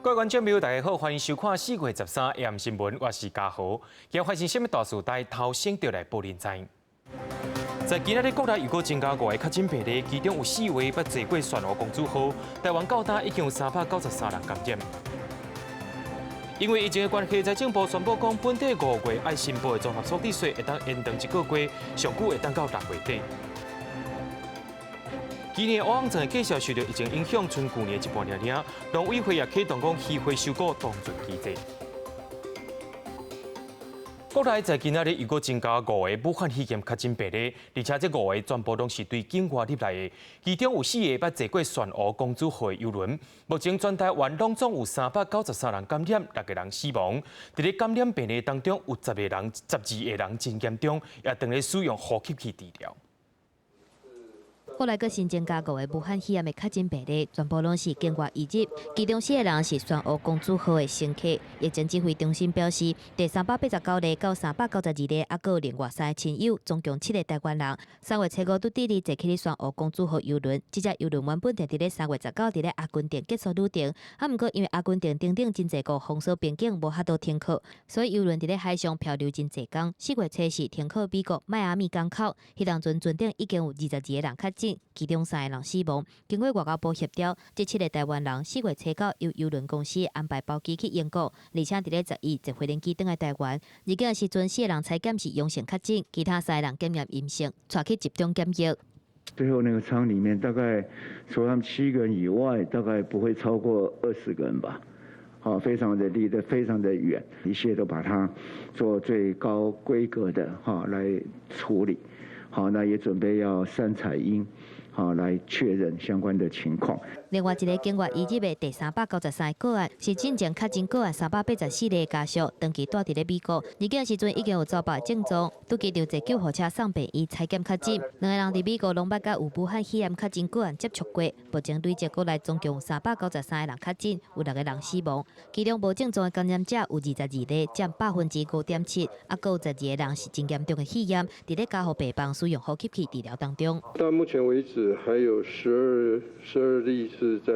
各位觀眾朋友，大家好，歡迎收看4月13 AM 新聞，我是嘉豪。今日發生啥物大事，帶頭先著來報恁知。在今仔日國內又閣增加五个確診病例，其中有四位捌坐過旋風公主號。台灣到今已經有393人感染。因為疫情的關係，財政部宣布講，本地五月愛申報的綜合所得稅會當延長一個月，上久會當到六月底。今年蚵仔煎的價數受著疫情影響，賰舊年一半爾爾。農委會也啟動講漁獲收購當陣機制。國內在今仔日又閣增加五个武漢肺炎確診病例，而且這五个全部攏是對境外入來的，其中有四个捌坐過旋風公主號的郵輪。目前全台灣攏總有393人感染，六個人死亡。佇咧感染病例當中，有十個人、12個人真嚴重，也正咧使用呼吸器治療。國內閣新增加五個武漢肺炎的確診病例，全部攏是境外移入，其中四個人是旋風公主號的乘客。疫情指揮中心表示，第389例到392例，猶閣有另外三个親友，總共七個台灣人。3月初五拄佇咧坐去咧旋風公主號郵輪，這隻郵輪原本定佇咧3月19佇咧阿根廷結束旅程，啊，毋過因為阿根廷頂頂真濟國封鎖邊境，無法度停靠，所以郵輪佇咧海上漂流真濟工。4月初四停靠美國邁阿密港口，彼當陣船頂已經有22個人確診。其中三個人死亡。經過外交部協調，這七個台灣人4月初九由郵輪公司安排包機去英國，而且佇咧11坐飛機轉來台灣。入境的時陣，四個人採檢是陽性確診，其他三個人檢驗陰性，帶去集中檢疫。最後那個艙裡面大概除他們七個人以外，大概不會超過20個人吧。好，非常的離得非常的遠，一切都把它做最高規格的哈來處理。好，那也準備要三採陰，好來確認相關的情況。另外一个境外移入的第393個個案，是進前確診個案384例家屬，長期蹛佇咧美國，入境時陣已經有早爆症狀，拄機場坐救護車送病院採檢確診。兩个人佇美國攏捌佮有武漢肺炎確診個案接觸過，目前累計國內總共有393個人確診，有六個人死亡。其中無症狀的感染者有22例，佔5.7%，啊，閣有12個人是真嚴重的肺炎，佇咧加護病房使用呼吸器治療當中。到目前為止，還有十二例是在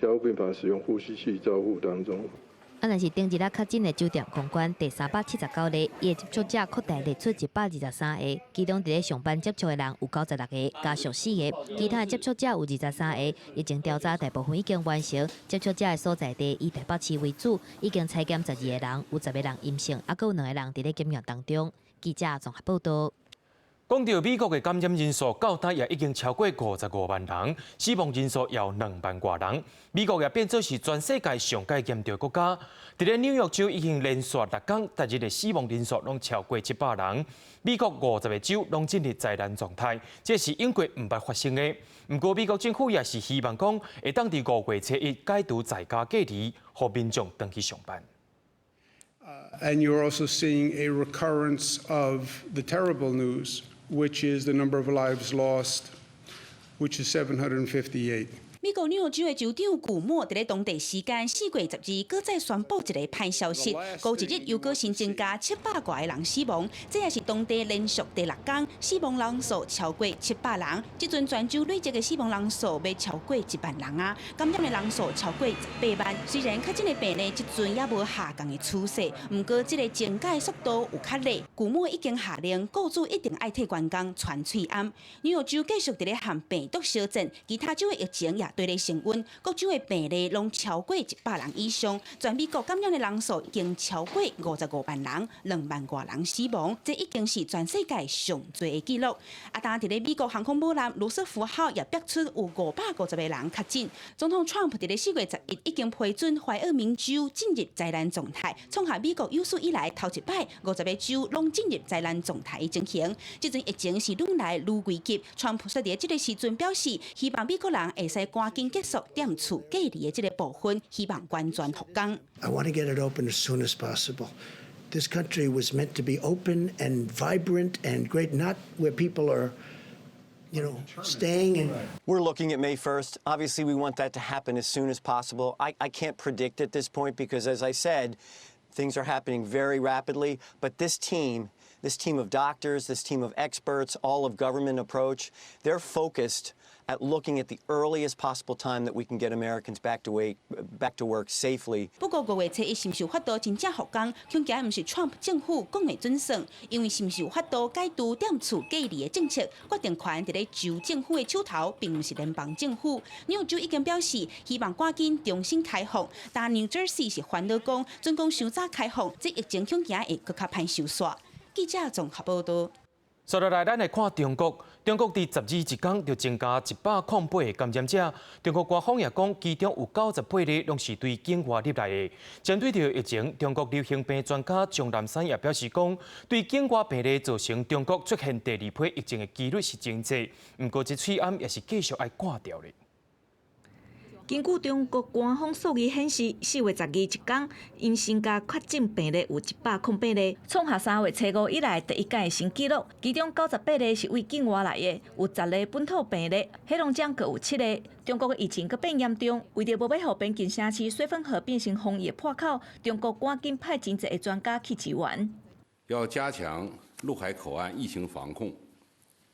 加護病房使用呼吸器照護當中。啊，若是頂一日確診的酒店公關第379例，伊的接觸者擴大列出123個，其中佇咧上班接觸的人有96個，家屬四個，其他的接觸者有23個。疫情調查大部分已經完成，接觸者的所在地以台北市為主，已經採檢12個人，有10個人陰性，猶閣有兩個人佇咧檢驗當中。記者綜合報道。講到美國的感染人數，到今也已經超過55萬人，死亡人數也有2萬外人。美國也變做是全世界上蓋嚴重的國家。佇咧紐約州已經連續六工，逐日的死亡人數攏超過700人。美國50個州攏進入災難狀態，這是英國毋捌發生的。毋過美國政府也是希望講，會當佇5月初一解除在家隔離，予民眾轉去上班。 And you're also seeing a recurrence of the terrible news, which is the number of lives lost, which is 758. 美國紐約州的州長古莫佇咧當地時間4月12，閣再宣布一個歹消息，過一日又閣新增加700外个人死亡，這也是當地連續第六工死亡人數超過700人。這陣全州累積的死亡人數欲超過1萬人啊，感染的人數超過18萬。雖然確診的病例這陣猶無下降的趨勢，毋過這个增加的速度有較快。古莫已經下令雇主一定愛替員工穿喙罨。紐約州繼續佇咧和病毒相戰，其他州的疫情也對咧升溫，各州的病例攏超過100人以上。全美國感染的人數已經超過55萬人，2萬外人死亡，這已經是全世界上濟的紀錄。啊，當佇咧美國航空母艦盧瑟福號也爆出有550個人確診。總統川普佇咧4月11已經批准懷俄明州進入災難狀態，創下美國有史以來頭一擺50個州攏進入災難狀態的情形。這陣疫情是愈來愈危急。川普說佇這个時陣表示，希望美國人會使趕緊結束踮厝隔離的這個部分，希望完全復工。 I want to get it open as soon as possible. This country was meant to be open and vibrant and great, not where people are staying and We're looking at May 1st. Obviously, we want that to happen as soon as possible. I can't predict at this point because, as I said, things are happening very rapidly. But this team This team of doctors, this team of experts, all of government approach, they're focused at looking at the earliest possible time that we can get Americans back to work safely. 不過5月初一是毋是有法度真正復工，恐驚毋是川普政府講的準算，因為是毋是有法度解除踮厝隔離的政策，決定權佇咧州政府的手頭，並毋是聯邦政府。紐約州已經表示希望趕緊重新開放，但 New Jersey 是煩惱講，準講傷早開放，這疫情恐驚會閣較歹收煞。記者綜合報道。接落來，咱來看中國。中國佇十二一工就增加108個感染者。中國官方也講，其中有98例攏是對境外入來的。針對著疫情，中國流行病專家鍾南山也表示講，對境外病例造成中國出現第二波疫情的幾率是真濟。毋過，這喙罨也是繼續愛掛著咧。根據中國官方數字顯示，4月12一工，𪜶新加確診病例有108例，創下3月初五以來第一改新紀錄。其中98例是對境外來的，有10例本土病例，黑龍江閣有7例。中國的疫情閣變嚴重，為著無欲予邊境城市綏芬河變成防疫破口，中國趕緊派真濟的專家去支援。要加強陸海口岸疫情防控，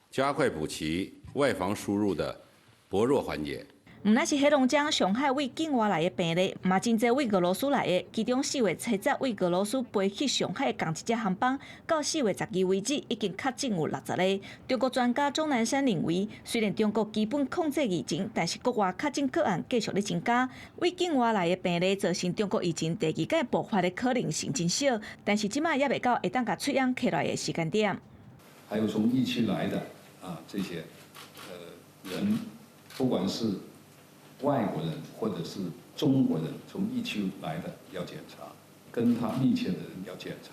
加快補齊外防輸入的薄弱環節。毋但是黑龍江、上海對境外來的病例，嘛真濟對俄羅斯來的。其中4月初十對俄羅斯飛去上海的仝一隻航班，到4月12為止，已經確診有60例。中國專家鍾南山認為，雖然中國基本控制疫情，但是國外確診個案繼續咧增加，對境外來的病例造成中國疫情第二擺爆發的可能性真小。但是這擺猶未到會當共喙罨起來的時間點。還有從疫區來的啊，這些人，不管是外國人或者是中國人從疫區來的要檢查，跟他密切的人要檢查，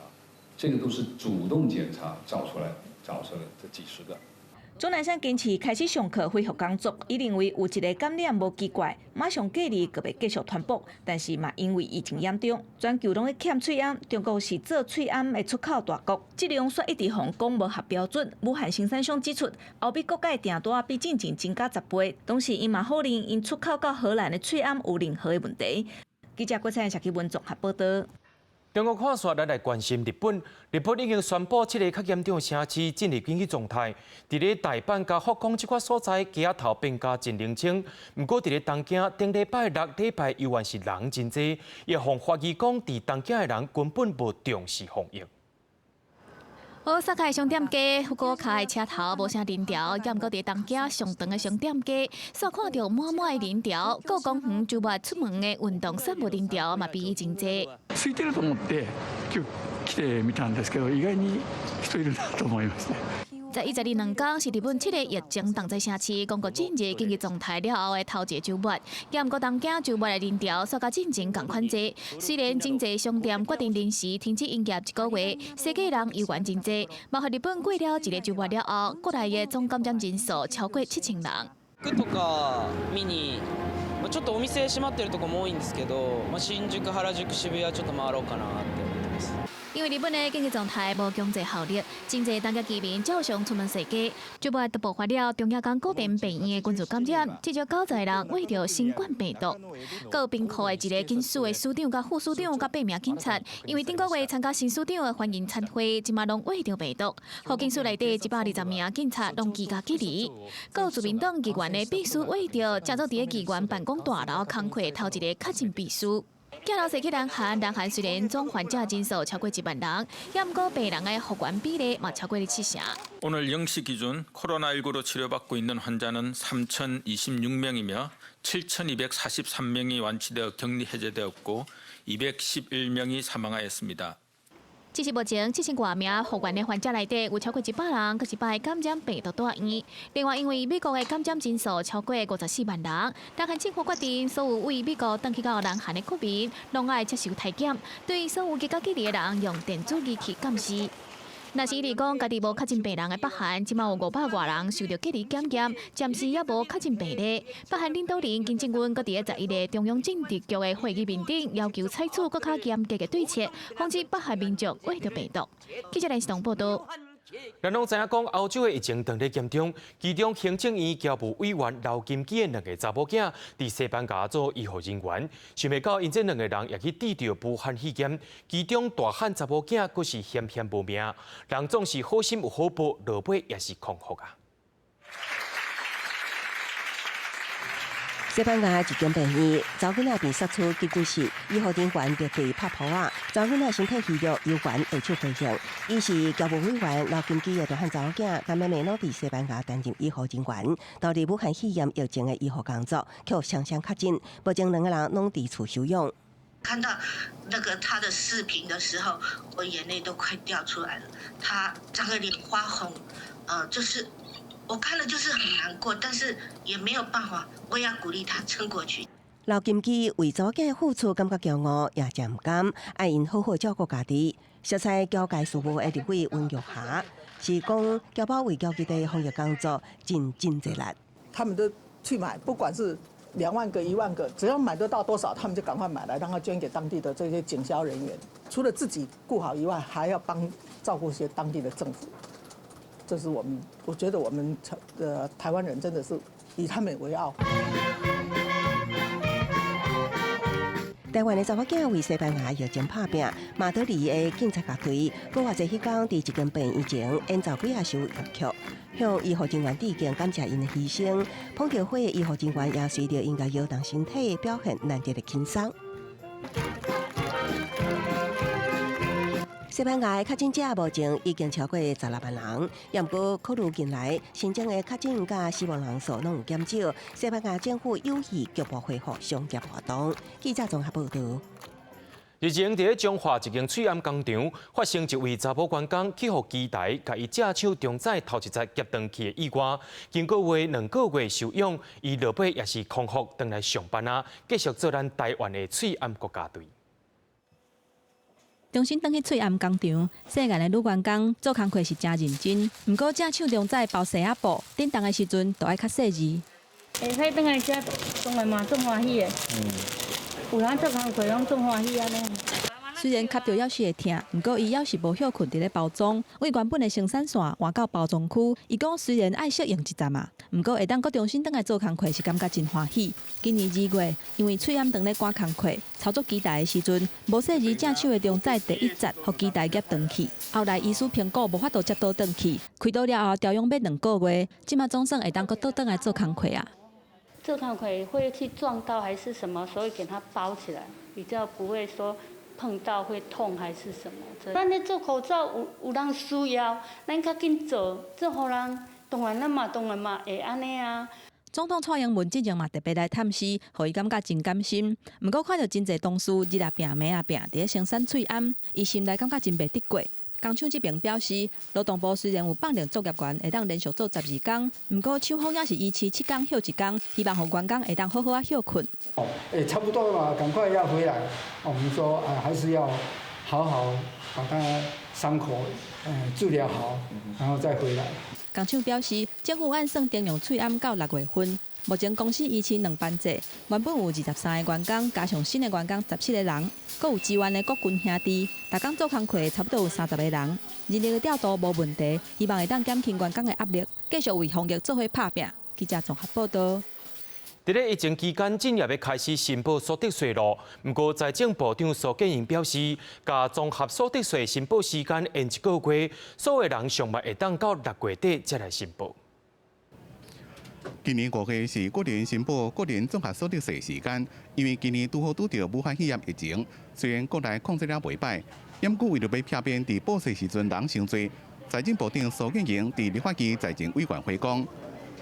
這個都是主動檢查找出來，找出來這幾十個。鍾南山堅持開始上課恢復工作，伊認為有一个感染無奇怪，馬上隔離閣會繼續傳播，但是嘛因為疫情嚴重，全球攏咧欠喙罨，中國是做喙罨的出口大國，質量卻一直予人講無合標準。武漢生產商指出，後壁國家訂單比進前增加10倍，同時𪜶嘛否認𪜶出口到荷蘭的喙罨有任何的問題。記者郭彩社區文綜合報道。中國看煞，咱來關心日本。日本已經宣布七个較嚴重的城市進入緊急狀態。佇咧大阪佮福岡這塊所在，街仔頭變甲真冷清。毋過佇咧東京，頂禮拜六禮拜猶原是人真濟，也予懷疑講，佇東京的人根本無重視防疫。大阪的商店街，福岡的車頭無啥人潮，猶毋過佇東京上長的商店街，煞看著滿滿的人潮。各公園週末出門的運動散步人潮嘛比以前濟。空いてると思って今日来てみたんですけど、意外に人いるなと思いまして。 11、12兩工是日本七个疫情重災城市公告進入緊急狀態了後的頭一個週末，猶毋過東京週末的人潮煞佮進前仝款濟。雖然真濟商店決定臨時停止營業一個月，踅街人猶原真濟。嘛予日本過了一個週末了後，國內的總感染人數超過7000人。服とか見に、まあちょっとお店閉まってるとこも多いんですけど、まあ新宿、原宿、渋谷ちょっと回ろうかなって思ってます。因為日本的緊急狀態無強制效力，真濟東京居民照常出門踅街。週末就爆發了中野江古田病院的群聚感染，至少90個人罹著新冠病毒。閣有兵庫的一个警署的署長、佮副署長、佮八名警察，因為頂個月參加新署長的歡迎餐會，這馬攏罹著病毒。予警署內底120名警察攏居家隔離。閣有自民黨議員的秘書罹著，正做佇咧議員辦公大樓工課頭一个確診秘書。鏡頭踅去南韓，南韓雖然總患者人數超過1萬人，猶毋過病人的復原比例嘛超過七成。 오늘 0시 기준 코로나19로 치료받고 있는 환자는 3,026명이며 7,243명이 완치되어 격리 해제되었고 211명이 사망하였습니다. 只是目前7000外名復原的患者內底，有超過100人，閣是擺感染病毒住院。另外，因為美國的感染人數超過54萬人，南韓政府決定所有對美國轉去到南韓的國民，攏愛接受體檢，對所有居家隔離的人用電子儀器監視。若是伊直講，家己無確診病人的北韓，這馬有500外人受著隔離檢驗，暫時猶無確診病例。北韓領導人金正恩閣佇咧11日中央政治局的會議面頂，要求採取閣較嚴格的對策，防止北韓民眾罹著病毒。記者連視報道。咱攏知影講，歐洲的疫情當咧嚴重，其中行政院僑務委員劉金基的兩个查某囝佇西班牙做醫護人員，想袂到𪜶這兩个人也去得著武漢肺炎，其中大漢查某囝閣是險險無命，人總是好心有好報，落尾也是空腹啊。西班牙一間病院，查某囡仔被殺出急診室，醫護人員列隊拍噗仔，查某囡仔身體虛弱，猶原下手回應。伊是僑務委員劉金基的大漢查某囝，佮妹妹攏佇西班牙擔任醫護人員，投入武漢肺炎疫情的醫護工作，卻雙雙確診，目前兩个人攏佇厝休養。看到那個他的視頻的時候，我眼淚都快掉出來了。他整個臉發紅，就是。我看了就是很難過，但是也沒有辦法，我要鼓勵他撐過去。劉金基為查某囝的付出感覺驕傲，也誠毋甘，愛𪜶好好照顧家己。熟悉僑界事務的立委溫玉霞是講，僑胞為僑基的防疫工作盡真濟力。他們都去買，不管是2萬個、1萬個，只要買得到多少，他們就趕快買來，讓他捐給當地的這些警消人員。除了自己顧好以外，還要幫照顧一些當地的政府。這是我們，我覺得我們台灣人真的是以他們為傲。台灣的查某囝為西班牙疫情拍拚，馬德里的警察局隊，閣偌濟彼工佇一間病院前演奏幾仔首樂曲，向醫護人員致敬，感謝𪜶的犧牲。捧著花的醫護人員也隨著𪜶共搖動身體，表現難得的輕鬆。西班牙的確診者目前已經超過16萬人，也毋過考慮近來新增的確診佮死亡人數攏有減少，西班牙政府有意局部恢復商業活動。記者綜合報導。日前，佇咧彰化一間喙罨工廠發生一位查某員工去予機台共伊正手中指頭一節夾斷去的意外，經過話兩個月休養，伊落尾也是康復轉來上班啊，繼續做咱台灣的喙罨國家隊。重新轉去喙罨工廠，細漢的女員工做工課是誠認真，毋過正手中指包紗仔布，振動的時陣就愛較細緻。會使轉來遮，當然嘛足歡喜的。有人做工課攏足歡喜按呢。雖然磕著猶是會疼，毋過伊猶是無歇睏佇咧包裝，為原本的生產線換到包裝區。伊講雖然愛適應一陣啊，毋過會當閣重新轉來做工課是感覺真歡喜。今年2月，因為喙罨當咧趕工課，操作機台的時陣，無細膩正手的中指第一節，予機台夾斷去。後來醫師評估無法度接刀轉去，開刀了後調養欲兩個月，這馬總算會當閣倒轉來做工課啊。做工課會去撞到還是什麼，所以給它包起來，比較不會說碰到會痛還是什麼。咱咧做口罩有人需要，咱較緊做，做予人，當然咱嘛當然嘛會按呢啊。總統蔡英文之前嘛特別來探視，予伊感覺真甘心。毋過看著真濟同事日啊拚，暝啊拚，佇咧生產喙罨，伊心內感覺真袂得過。工廠這邊表示，勞動部雖然有放令作業員會當連續做12工，毋過廠方也是維持7工歇1工，希望予員工會當好好仔歇睏。哦，差不多了，趕快要回來。我們說啊，還是要好好把他傷口治療好，然後再回來。工廠表示，政府按算徵用喙罨到6月份。目前公司維持兩班制，原本有23個員工，加上新的員工17個人，閣有支援的國軍兄弟，逐工做工課差不多有30個人。人力的調度無問題，希望會當減輕員工的壓力，繼續為防疫做伙拍拚。記者綜合報導。佇咧疫情期間，進入欲開始申報所得稅囉。毋過財政部長蘇建榮表示，共綜合所得稅申報時間延一個月，所有人上慢會當到6月底才來申報。今年5月是個人申報個人綜合所得稅時間，因為今年拄好拄著武漢肺炎疫情，雖然國內控制了袂䆀，毋過為著欲避免佇報稅時陣人傷濟，財政部長蘇建榮佇立法院財政委員會講，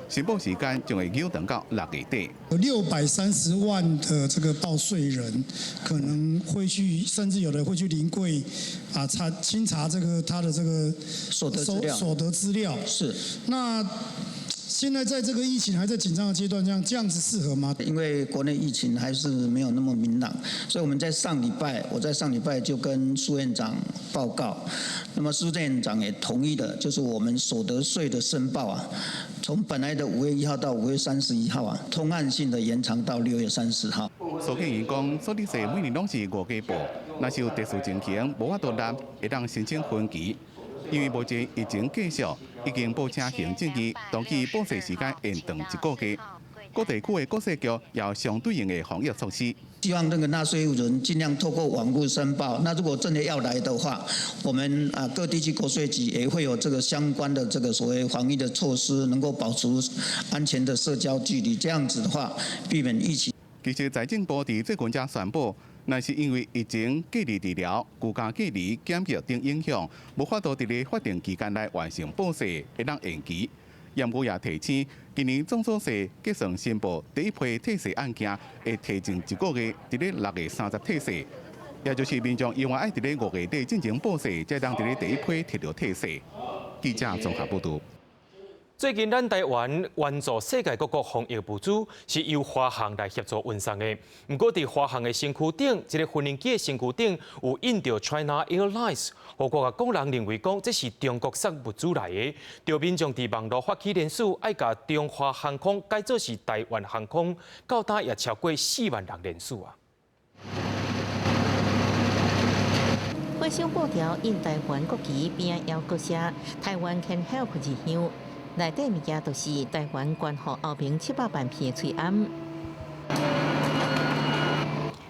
申報時間將會延長到6月底。有630萬的這個報稅人可能會去，甚至有的會去臨櫃啊查清查這個他的這個所得資料。所得資料是。那現在在這個疫情還在緊張的階段，這樣子適合嗎？因為國內疫情還是沒有那麼明朗，所以我們在上禮拜，我在上禮拜就跟蘇院長報告，那麼蘇院長也同意了，就是我們所得稅的申報啊，從本來的5月1號到5月31號啊，通案性的延長到6月30號。蘇建榮講，所得稅每年攏是5月報，若是有特殊情形，無法度納，會當申請分期。因為目前疫情繼續，已經報請行政院同意報稅時間延長一個月。各地區的國稅局有相對應的防疫措施。希望那個納稅人盡量透過網路申報。那如果真的要來的話，我們啊各地區國稅局也會有這個相關的這個所謂防疫的措施，能夠保持安全的社交距離。這樣子的話，避免疫情。其實財政部佇最近才宣布，若是因為疫情隔離治療、居家隔離、檢疫等影響，無法度佇咧法定期間內完成報稅，會當延期。毋過也提醒，今年綜所稅結算申報第一批退稅案件會提前一個月，佇咧6月30退稅，也就是民眾猶原愛佇咧5月底進前報稅，才當佇咧第一批提著退稅。記者綜合報導。最近，咱台灣援助世界各國防疫物資，是由華航來協助運送的。毋過，佇華航的身軀頂，這個飛行機的身軀頂有印著 China Airlines，予外國人認為講這是中國送物資來的。著民眾佇網路發起聯署，愛共中華航空改做是台灣航空，到今也超過4萬人聯署啊。回收布條印台灣國旗，邊仔猶閣寫台灣 can help 字樣。內底物件就是台灣捐予歐盟700萬片的喙罨。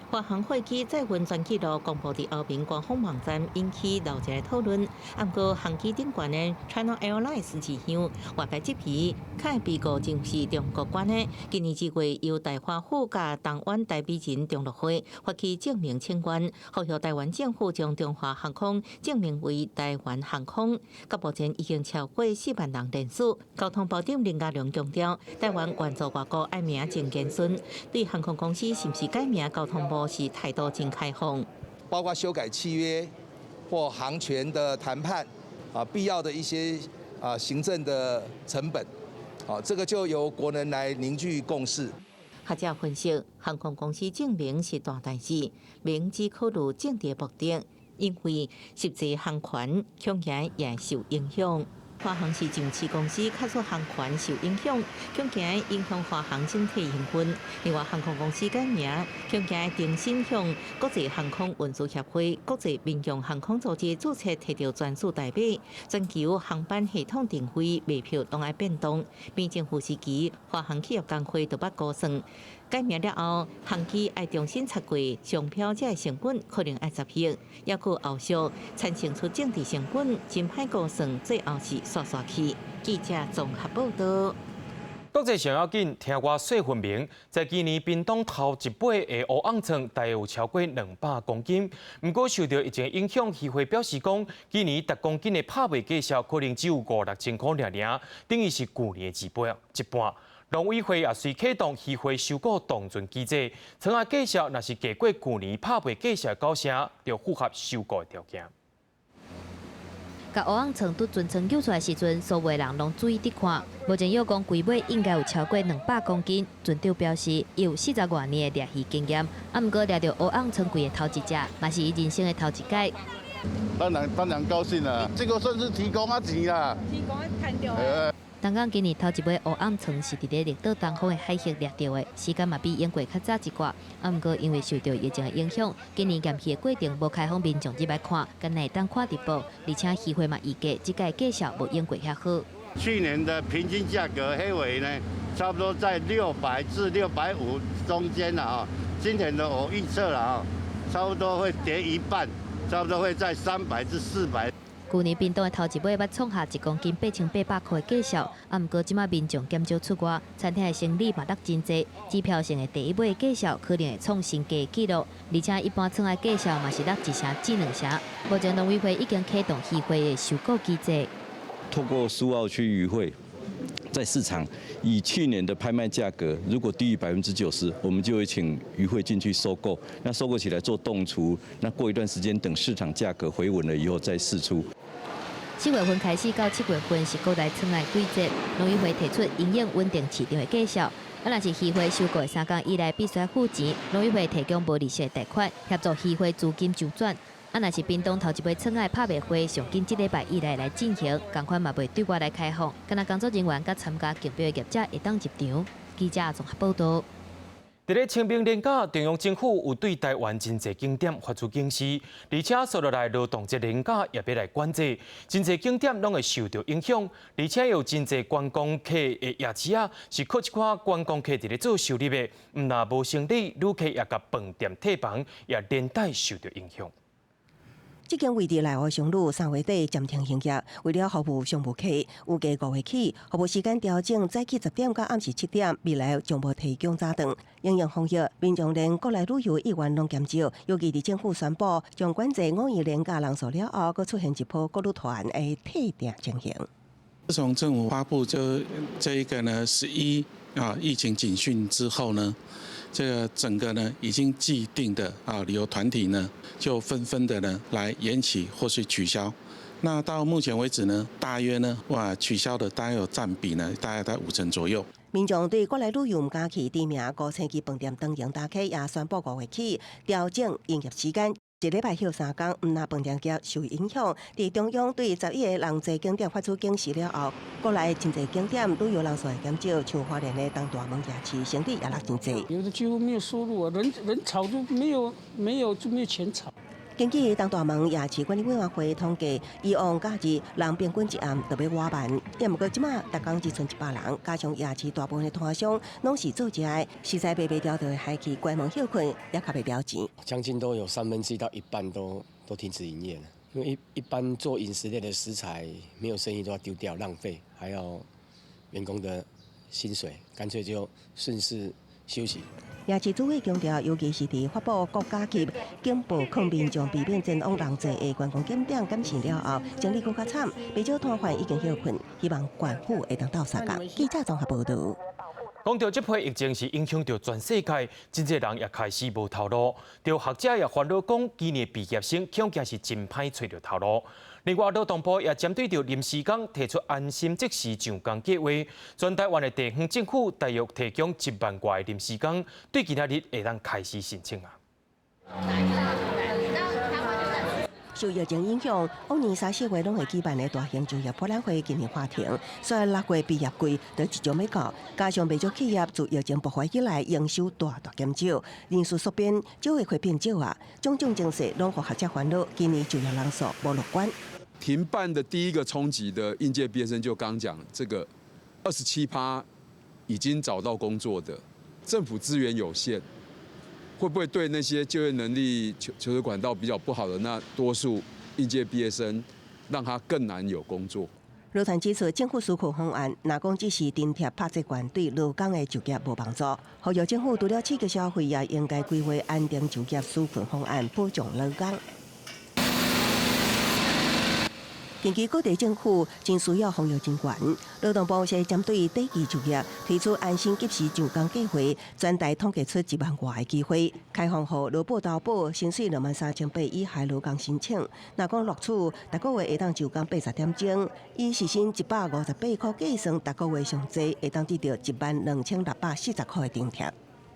華航貨機載運全紀錄公布佇歐盟官方網站，引起鬧熱的討論。毋過航機頂懸的 China Airlines 字樣，外界質疑，較會被誤認是中國捐的。今年2月，由大華府佮東灣台美人中樂會發起正名請願，呼籲台灣政府將中華航空正名為台灣航空。到目前已經超過4萬人聯署。交通部長林佳龍強調，台灣援助外國愛名真謹慎，對航空公司是毋是改名，交通部是態度真開放，包括修改契約或航權的談判啊，必要的一些啊行政的成本，啊，這個就由國人來凝聚共識。學者分析，航空公司正名是大代誌，明只考慮政治目的，因為實際航權恐驚也受影響。華航是上市公司，假使航權受影響，恐驚影響華航整體營運。另外，航空公司改名，恐驚重新向國際航空運輸協會、國際民用航空組織註冊提著專屬代碼，全球航班系統定位、賣票攏愛變動。扁政府時期，華航企業工會就捌估算，改名了後，航機愛重新測過商標，這个成本可能愛10億，猶閣後續產生出政治成本，真歹估算，最後是煞煞去。記者綜合報導。國際上要緊，聽我說分明，在今年屏東頭一尾的烏甕鯆，大約有超過200公斤。毋過受著疫情影響，漁會表示講，今年逐公斤的拍賣價數可能只有五六千箍爾爾，等於是舊年的一半。一半。農委會也隨啟動漁貨收購凍存機制，倉仔價數若是低過舊年拍賣價數9成，就符合收購的條件。共烏甕鯆拄船艙救出來時陣，所有人攏注意佇看。目前約講規尾應該有超過200公斤。船長表示，伊有40外年的獵魚經驗，啊，毋過獵著烏甕鯆規个頭一隻，嘛是伊人生的頭一擺。當然當然高興啦，這個算是提供仔錢啦。提供仔趁著。東港今年頭一尾烏甕鯆是佇咧綠島東方的海域獵著的，時間嘛比往過較早一寡。啊，毋過因為受著疫情的影響，今年驗魚的過程無開放民眾入來看，干焦會當看直播，而且漁會嘛預計這屆價數無往過遐好。去年的平均價格黑鮪呢，差不多在600至650中間啦啊。今年的我預測了啊，差不多會跌一半，差不多會在300至400。舊年屏東的頭一尾捌創下1公斤8800塊的價數，啊，毋過這馬民眾減少出外，餐廳的生理嘛落真濟，指標性的第一尾價數可能會創新低紀錄，而且一般倉仔價數嘛是落1成至2成。目前農委會已經啟動漁貨的收購機制，透過蘇澳區漁會在市場以去年的拍賣價格，如果低於90%，我們就會請漁會進去收購。那收購起來做凍儲，那過一段時間等市場價格回穩了以後再釋出。4月份開始到7月份是國內倉仔季節，農委會提出因應穩定市場的價數。啊，若是漁貨收購的3工以內必須付錢，農委會提供無利息的貸款，協助漁貨資金周轉。啊，若是屏東頭一尾倉仔拍賣會上緊這禮拜以內來進行，仝款嘛袂對外來開放，干焦工作人員佮參加競標的業者會當入場。記者綜合報導。佇咧清明連假，中央政府有對台灣真濟景點發出警示，而且紲落來勞動節連假也欲來管制，真濟景點攏會受著影響，而且有真濟觀光客的夜市仔，是靠這寡觀光客佇咧做收入的，毋但無生理，旅客也共飯店退房也連帶受著影響。這間位佇內湖商旅三月底暫停營業，為了服務商務客，預計5月起服務時間調整，早起10點到暗時7點，未來將無提供早頓。因應防疫，民眾連國內旅遊意願攏減少，尤其佇政府宣布將管制五一連假人數了後，閣出現一波國旅團的退訂情形。自從政府發布這一個呢11啊疫情警訊之後呢，這個整個呢已經既定的啊旅遊團體呢就紛紛的呢來延期或是取消。那到目前為止呢，大約呢哇取消的大概有佔比呢，大概在5成左右。民眾對國內旅遊毋敢去，知名五星級飯店長榮大廈也宣布5月起調整營業時間。一禮拜歇3工，毋但飯店業受影響。佇中央對11個人濟景點發出警示了後，國內真濟景點旅遊人數會減少，像花蓮的東大門夜市，生意也落真濟。有的幾乎沒有收入啊，人人潮都沒有，沒有就沒有錢炒。根據東大門夜市管理委員會統計，以往假日人平均一暗就欲倚萬，也毋過這馬逐工只賰100人，加上夜市大部分的攤商攏是做食的，實在賣袂牢就會害去關門歇睏，也較袂了錢。將近都有三分之一到一半都停止營業了，因為一般做飲食類的食材沒有生意都要丟掉浪費，還要員工的薪水，乾脆就順勢休息。夜市主委強調，尤其是佇發布國家級警報，勸民眾避免前往人濟的觀光景點減少了後，生理閣較慘，不少攤販已經歇睏，希望縣府會當鬥相共。記者綜合報導。講著這批疫情是影響著全世界，真濟人也開始無頭路。著學者也煩惱講，今年畢業生恐驚是真歹揣著頭路。另外，勞動部也針對著臨時工提出安心即時上工計劃，全台灣的地方政府大約提供1萬外個臨時工，對今仔日會當開始申請啊。受疫情影響，往年三四月攏會舉辦的大型就業博覽會今年喊停，所以6月畢業季就即將欲到，加上袂少企業自疫情爆發以來營收大大減少，人事縮編，就業會變少啊，種種情勢攏予學者煩惱，今年就業人數無樂觀。停辦的第一個衝擊的應屆畢業生就剛講，這個27趴已經找到工作的，政府資源有限。會不會對那些就業能力、求職管道比較不好的那多數應屆畢業生，讓他更難有工作？勞團指出，政府紓困方案，若講只是津貼拍折券，對勞工的就業無幫助。呼籲政府除了刺激消費，也應該規劃安定就業紓困方案，保障勞工。近期各地政府真需要防疫人員，勞動部是針對短期就業提出安心及時上工計劃，全台統計出1萬外个機會，開放予勞保投保薪水23,800以下勞工申請。若講錄取，逐個月會當就工80點鐘，以時薪158塊計算，逐個月上濟會當得著12,640塊的津貼。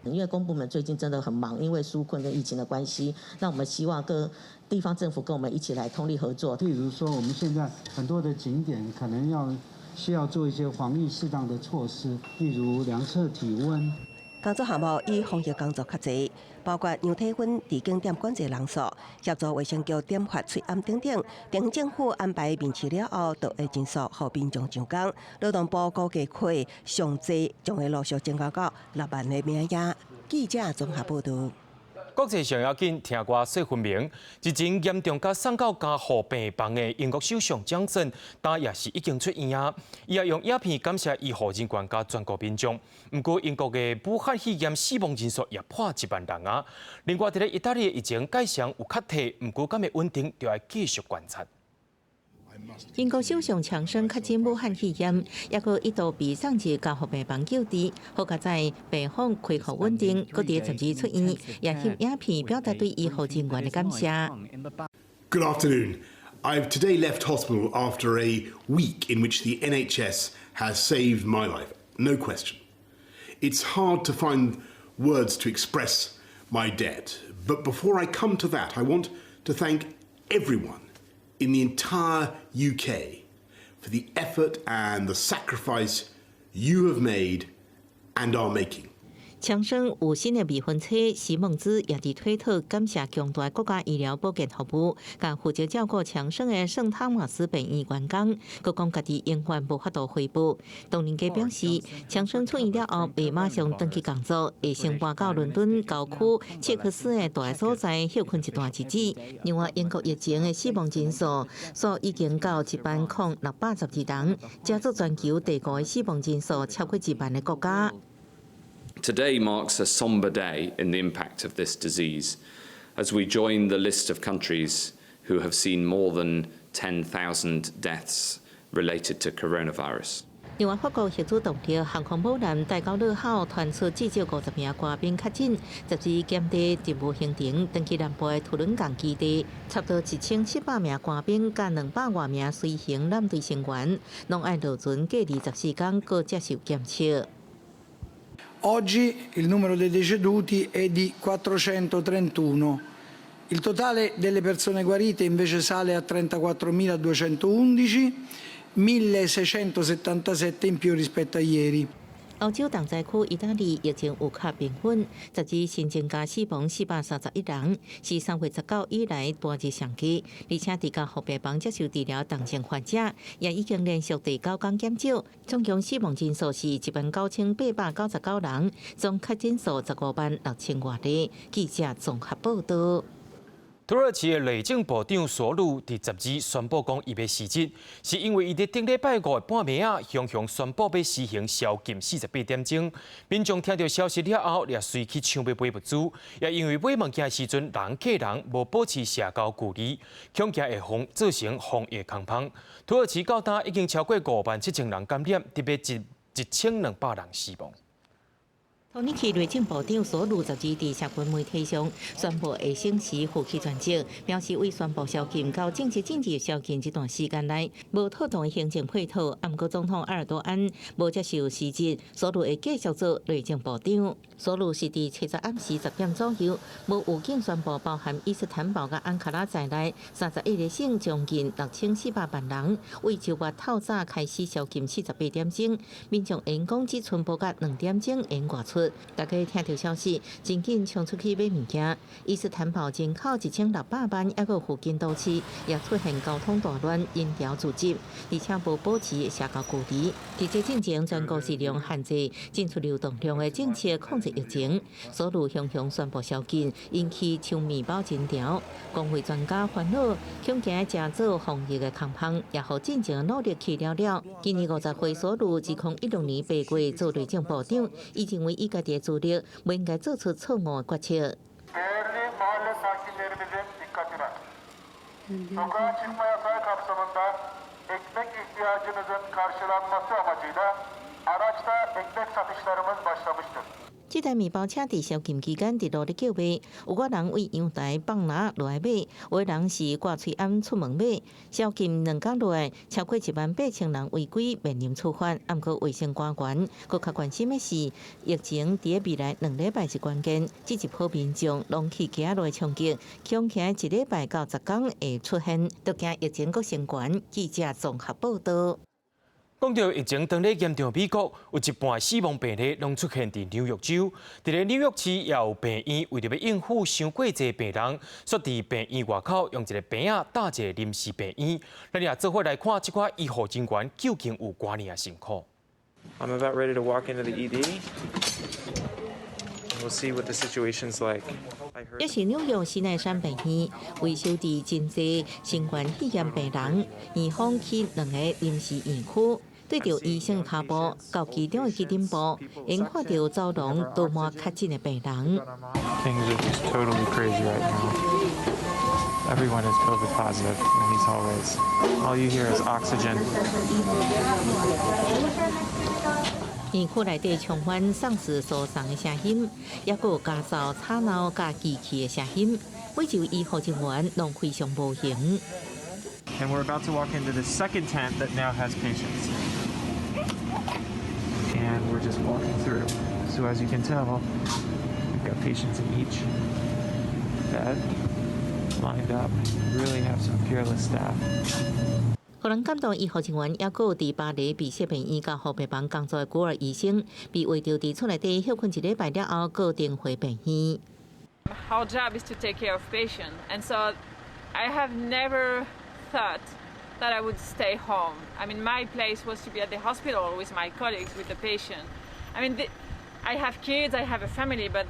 因為公部門最近真的很忙，因為紓困跟疫情的關係，那我們希望各地方政府跟我們一起來通力合作。例如說，我們現在很多的景點可能要需要做一些防疫適當的措施，例如量測體溫。工作項目以防疫工作較濟，包括量體溫、佇景點管制人數、協助衛生局點發喙罨等等。地方政府安排面試了後，就會盡速予民眾上工。勞動部估計會上濟將會陸續增加到6萬個名額。記者綜合報導。國際上要緊，聽歌說分明。日前嚴重共送到加護病房的英國首相強森，今也是已經出院啊。伊也用影片感謝醫護人員佮全國民眾。毋過英國的武漢肺炎死亡人數也破1萬人啊。另外，佇咧意大利的疫情改善有較退，毋過敢會穩定，就愛繼續觀察。英國首相強生確診武漢肺炎，抑閣一度被送入加護病房救治，好佳哉病況恢復穩定，閣佇12出院，也翕影片表達對醫護人員的感謝。 Good afternoon. I've today left hospital after a week in which the NHS has saved my life, no question. It's hard to find words to express my debt, but before I come to that, I want to thank everyone in the entire UK for the effort and the sacrifice you have made and are making. 強生有新的未婚妻席夢姿也佇推特感謝強大國家醫療保健服務，共負責照顧強生的聖湯馬斯病院員工，閣講家己永遠無法度回報。唐寧街表示，強生出院了後，袂馬上轉去工作，會先搬到倫敦郊區切克斯的蹛所在歇睏一段日子。另外，英國疫情的死亡人數數已經到10,612人，成做全球第五的死亡人數超過1萬的國家。 Today marks a somber day in the impact of this disease, as we join the list of countries who have seen more than 10,000 deaths related to coronavirus. 另外，法國核子動力航空母艦戴高樂號傳出至少50名官兵確診，12檢地任務行程轉去南部的圖倫港基地，差不多1700名官兵佮200外名隨行艦隊成員，攏愛落船隔離14天，閣接受檢測。 Oggi il numero dei deceduti è di 431. Il totale delle persone guarite invece sale a 34.211, 1.677 in più rispetto a ieri. 歐洲重災區意大利疫情有較平穩，12新增加死亡431人，是3月19以來單日上低。而且佇加護病房接受治療重症患者，也已經連續第九天減少，總共死亡人數是19,899人，總確診數15萬6千外例。記者綜合報導。土耳其的內政部長索魯佇12宣布講，伊欲辭職，是因為伊佇頂禮拜五的半暝仔，雄雄宣布欲實行宵禁48點鐘。民眾聽著消息了後，也隨去搶欲買物資，也因為買物件時陣人擠人，無保持社交距離，恐驚會防造成防疫空縫。土耳其到今已經超過5萬7千人感染，特別1200人死亡。土耳其內政部長索魯12佇社群媒體上宣布下星期負棄全職，表示為宣布宵禁到正式進入宵禁這段時間內，無妥當的行政配套。毋過總統埃爾多安無接受辭職，索魯會繼續做內政部長。索魯是佇七十暗時10點左右，無預警宣布包含伊斯坦堡佮安卡拉在內31個省將近6400萬人，為周末透早開始宵禁48點鐘，民眾因講只賰無甲2點鐘會外出。大家聽著消息，真緊衝出去買物件。伊斯坦堡人口1600萬，猶閣附近都市也出現交通大亂、人潮聚集，而且無保持社交距離。佇這進前，全國是用限制進出流動量的政策控制疫情。索魯雄雄宣布宵禁，引起搶麵包人潮。公衛專家煩惱，恐驚製造防疫的空縫，也予進前努力去了了。今年50歲，索魯2016年8月做內政部長，伊認為伊家己的資歷，袂應該做出錯誤的決策。 Değerli mahalle sakinlerimizin dikkatine. Sokağa çıkma yasağı kapsamında ekmek ihtiyacınızın karşılanması amacıyla araçta ekmek satışlarımız başlamıştır. 這台麵包車佇宵禁期間佇路咧叫賣，有寡人對陽台放籃落來買，有的人是掛喙罨出門買。宵禁2工落來，超過1萬8千人違規面臨處罰。毋過衛生官員閣較關心的是，疫情佇未來2禮拜是關鍵，這一波民眾攏去街路的衝擊，恐驚1禮拜到10工會出現，都驚疫情閣升懸。記者綜合報導。講著疫情當咧嚴重，美國有一半死亡病例攏出現佇紐約州。佇咧紐約市也有病院為著欲應付傷過濟病人，煞佇病院外口用一个棚仔搭一个臨時病院。咱也做伙來看這寡醫護人員究竟有偌爾仔辛苦。 I'm about ready to walk into the ED. We'll see what the situation's like. 這是紐約西奈山病院，為收治真濟新冠肺炎病人，院方起兩个臨時院區。對著醫生跤步到其中的急診部，𪜶看著走廊倒滿確診的病人。 Things are just totally crazy right now. Everyone is COVID positive in these hallways. All you hear is oxygen. 院區內底充滿喪屍疏送的聲音，猶閣有家嗽、吵鬧佮機器的聲音，每一位醫護人員攏非常無閒。 And we're about to walk into the second tent that now has patients. And we're just walking through. So as you can tell, we've got patients in each bed lined up. Really have some fearless staff. 予人感動醫護人員，抑閣有佇巴黎碧燮病院佮護病房工作的孤兒醫生，被圍著佇厝內底歇睏一禮拜了後，閣轉回病院。 Our job is to take care of patients, and so I have never thought that I would stay home. I mean, my place was to be at the hospital with my colleagues, with the patient. I mean, I have kids, I have a family, but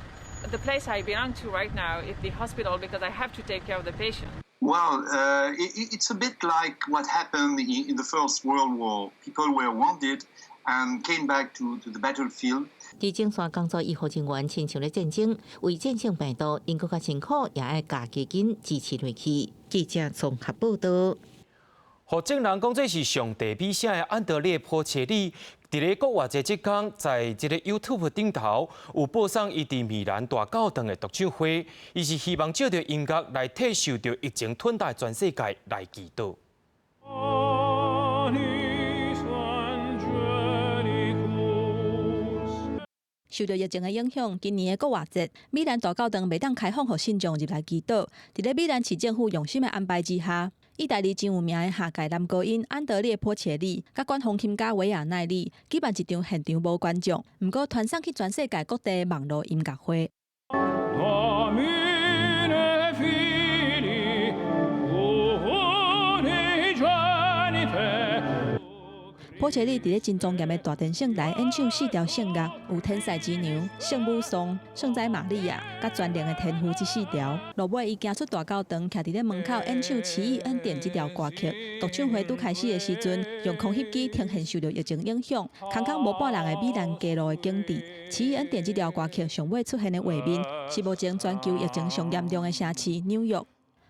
the place I belong to right now is the hospital because I have to take care of the patient. Well, it's a bit like what happened in the First World War. People were wounded and came back to the battlefield. 佇前線工作醫護人員親像咧戰爭，為戰勝病毒，𪜶閣較辛苦，也愛加基金支持落去。記者綜合報導。予眾人講這是上帝美聲的安德烈波切利，佇咧復活節這工，在這個 YouTube 頂頭有播送伊佇米蘭大教堂的獨唱會，伊是希望藉著音樂來替受著疫情吞噬全世界來祈禱。受著疫情的影響，今年的復活節，米蘭大教堂袂當開放予信眾入來祈禱。佇咧米蘭市政府用心的安排之下，意大利真有名的下界男高音安德烈波切利，佮管風琴家維亞奈里舉辦一場現場無觀眾，毋過傳送去全世界各地的網路音樂會。波切利佇咧真莊嚴的大殿聖台演唱四條聖樂，有天使之娘、聖母頌、聖哉瑪利亞、佮全能的天父這四條。落尾，伊行出大教堂，徛佇咧門口演唱《奇異恩典》這條歌曲。獨唱會拄開始的時陣，用空翕機呈現受著疫情影響、空空無半人的米蘭街路的景致。《奇異恩典》這條歌曲上尾出現的畫面，是目前全球疫情上嚴重的城市紐約。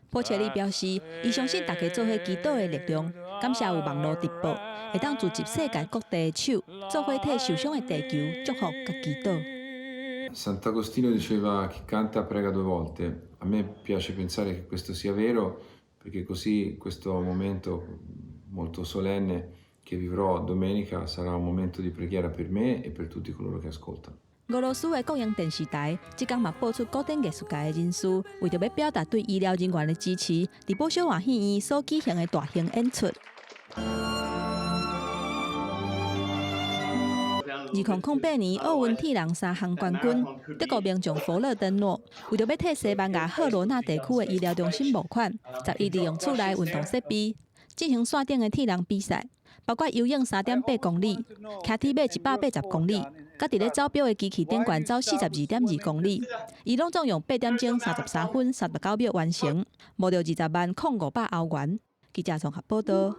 波切利表示，伊相信大家做伙祈禱的力量，感謝有網路直播，會當聚集世界各地的手，做伙替受傷的地球祝福佮祈禱。 Sant'Agostino diceva chi canta prega due volte. A me piace pensare che questo sia vero, perché così questo momento molto solenne che vivrò domenica sarà un momento di preghiera per me e per tutti coloro che ascoltano. 俄羅斯的國營電視台，這工嘛播出古典藝術界的人士，為著欲表達對醫療人員的支持，佇寶小華戲院所舉行的大型演出。2008年奧運鐵人三項冠軍，德國名將弗勒登諾，為著欲替西班牙赫羅納地區的醫療中心募款，11利用厝內運動設備進行線頂的鐵人比賽，包括游泳3.8公里、騎鐵馬180公里。佮佇咧走錶的機器頂懸走42.2公里，伊攏總用8點鐘33分39秒完成，募著200,500歐元。記者綜合報導。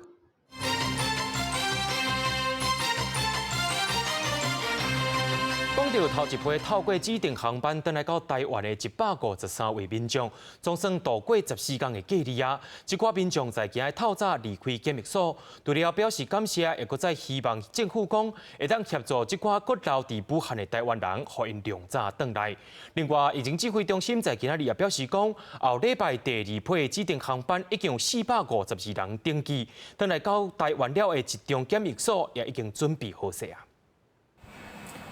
講著頭一批透過指定航班轉來到台灣的153位民眾，總算度過14天的隔離啊！這寡民眾在今日透早離開檢疫所，除了表示感謝，也閣再希望政府講會當協助這寡閣留佇武漢的台灣人，予𪜶量早轉來。另外，疫情指揮中心在今仔日也表示講，後禮拜第二批指定航班已經有452人登記，轉來到台灣了的集中檢疫所也已經準備好勢啊。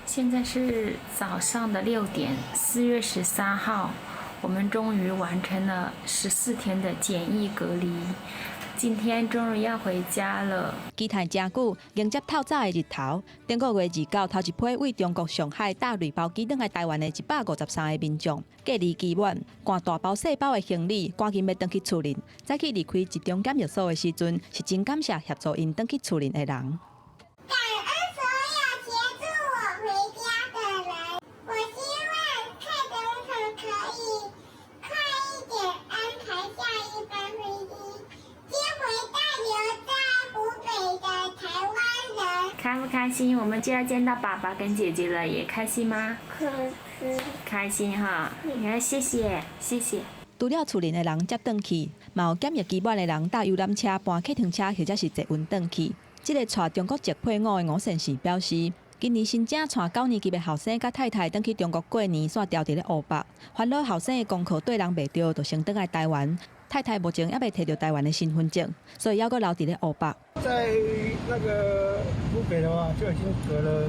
現在是早上的6點，4月13號，我們終於完成了14天的檢疫隔離，今天終於要回家了。期待誠久，迎接透早的日頭。頂個月29，頭一批為中國上海搭類包機轉來台灣的153個民眾，隔離期滿，攜大包細包的行李，趕緊欲轉去厝裡。早起離開集中檢疫所的時陣，是真感謝協助𪜶轉去厝裡的人。開不開心？我們就要見到爸爸跟姐姐了，也開心嗎？開心。開心哈！你看，謝謝，謝謝。除了厝裡的人接轉去，嘛有檢疫期滿的人搭遊覽車、搬客廳車或者是坐運轉去。這個帶中國籍配偶的吳先生表示，今年新正帶9年級的後生佮太太轉去中國過年，煞牢佇咧湖北，煩惱後生的功課對人袂著，就先轉來台灣。太太目前猶未提著台灣的身份證，所以猶閣留佇咧湖北。在那個湖北的話，就已經隔了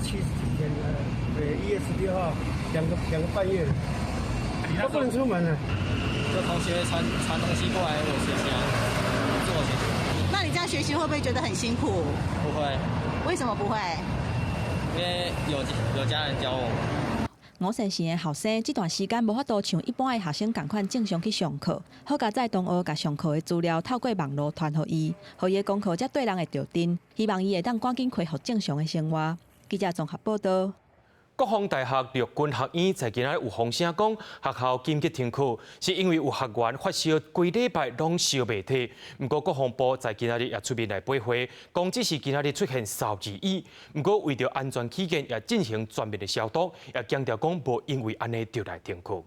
70幾天了。對，1月16號，兩個半月了，都不能出門了。就同學傳東西過來，我寫寫，做寫。那你這樣學習會不會覺得很辛苦？不會。為什麼不會？因為有家人教我。吳先生的後生這段時間無法度像一般的學生仝款正常去上課，好佳哉同學共上課的資料透過網路傳予伊，予伊的功課才綴人會著陣，希望伊會當趕緊恢復正常的生活。記者綜合報道。國防大學陸軍學院在今仔日有風聲講，學校緊急停課，是因為有學員發燒幾禮拜攏燒袂退。毋過國防部在今仔日也出面來駁回，講只是今仔日出現燒而已。毋過為著安全起見，也進行全面的消毒，也強調講無因為按呢就來停課。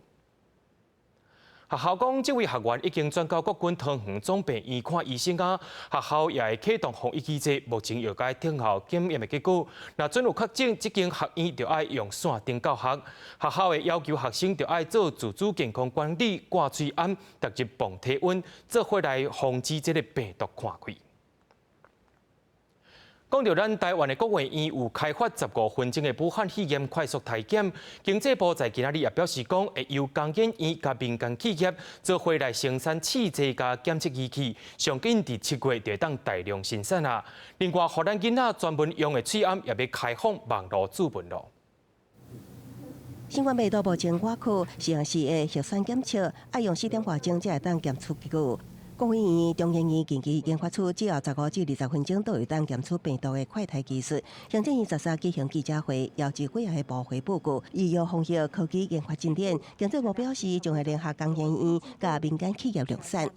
學校講，這位學員已經轉到國軍桃園總病院看醫生啊。學校也會啟動防疫機制，目前猶該等候檢驗的結果。若準有確診，這間學院就愛用線頂教學。學校會要求學生就愛做自主健康管理，掛喙罨，逐日磅體溫，做伙來防止這个病毒擴開。講到咱台灣的國衛院有開發15分鐘的武漢肺炎快速篩檢，經濟部在今仔日也表示講，會由工研院佮民間企業做伙來生產試劑佮檢測儀器，上緊佇7月就會當大量生產啊。另外，予咱囡仔專門用的喙罨也欲開放網路注文囉。新冠病毒目前外口實驗室的核酸檢測，愛用4點外鐘才會當檢出結果。國衛院、中研院近期研發出只要15至20分鐘就會當檢出病毒的快篩技術。行政院13舉行記者會，邀集幾个部會報告，醫藥防疫科技研發進展。經濟部表示，將會聯合工研院佮民間企業量產。